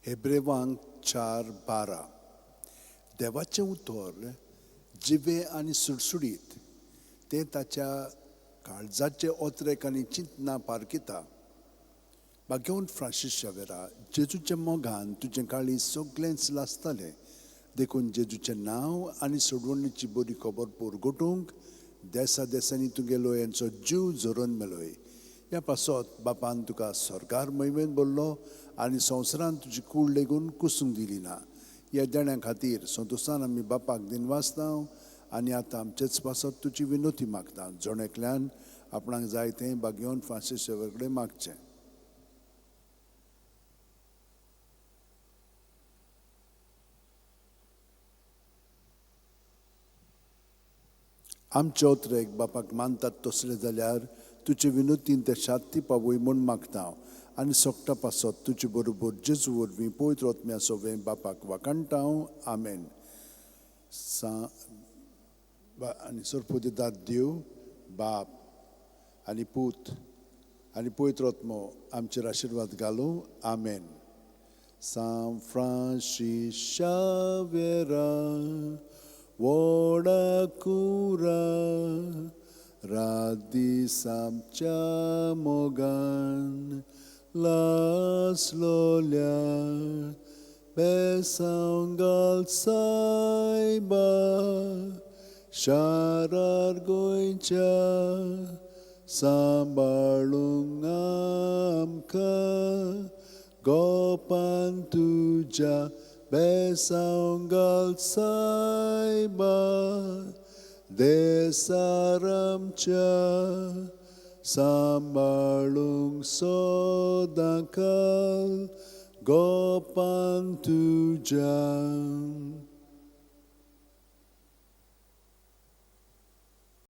हेब्रेवांक 4:12. देवाचें उतर जिवें आनी सुडसुडीत, तें ताच्या काळजाचे ओतरेक आनी चिंतना पारखिता. भाग्यवंत फ्रांसीस शावेरा, जेजूच्या मोगान तुजें काळीज सगळेंच लासतालें, देखून जेजूचें नांव आनी सोडवणीची बरी खबर पुरगोटूंक देसा देसांनी तुगेलो यांचो जीव झरोवन मेलोय. ह्या पासत बापान तुका सरकार मोहिमेन भरलो आनी संवसारान तुजी कूड लेगून कुसूंक दिली ना. ह्या देण्या खातीर संतोशान आमी बापाक दिनवासता आनी आतां आमचेच पासत तुजी विनोती मागता. जण एकल्यान आपणाक जाय तें भाग्यवंत फ्रांसीस शेवर कडेन मागचें. आमचे ओतरेक बापाक मानतात तसले जाल्यार तुजे विनोतीन ते शांती पावय म्हूण मागता आनी सोकटा पासत तुजे बरोबर जेजू वरवीं पवित्र आत्म्या सोवें बापाक वाखाणटा हांव. आमेन. आनी सरपोदेदाद देव बाप आनी पूत आनी पवित्र आत्मो आमचेर आशिर्वाद घालूं. आमेन. सांत फ्रांसीस शावेरा व्हडा कुरा रात दीस आमच्या मोगान लासलोल्या बेसांव घाल सायबा शारार गोंयच्या सांबाळूंक आमकां गोपान तुज्या बेसांव घाल सायबा देसार आमच्या सांबाळूंक सदांकाल गोपान तुज्या.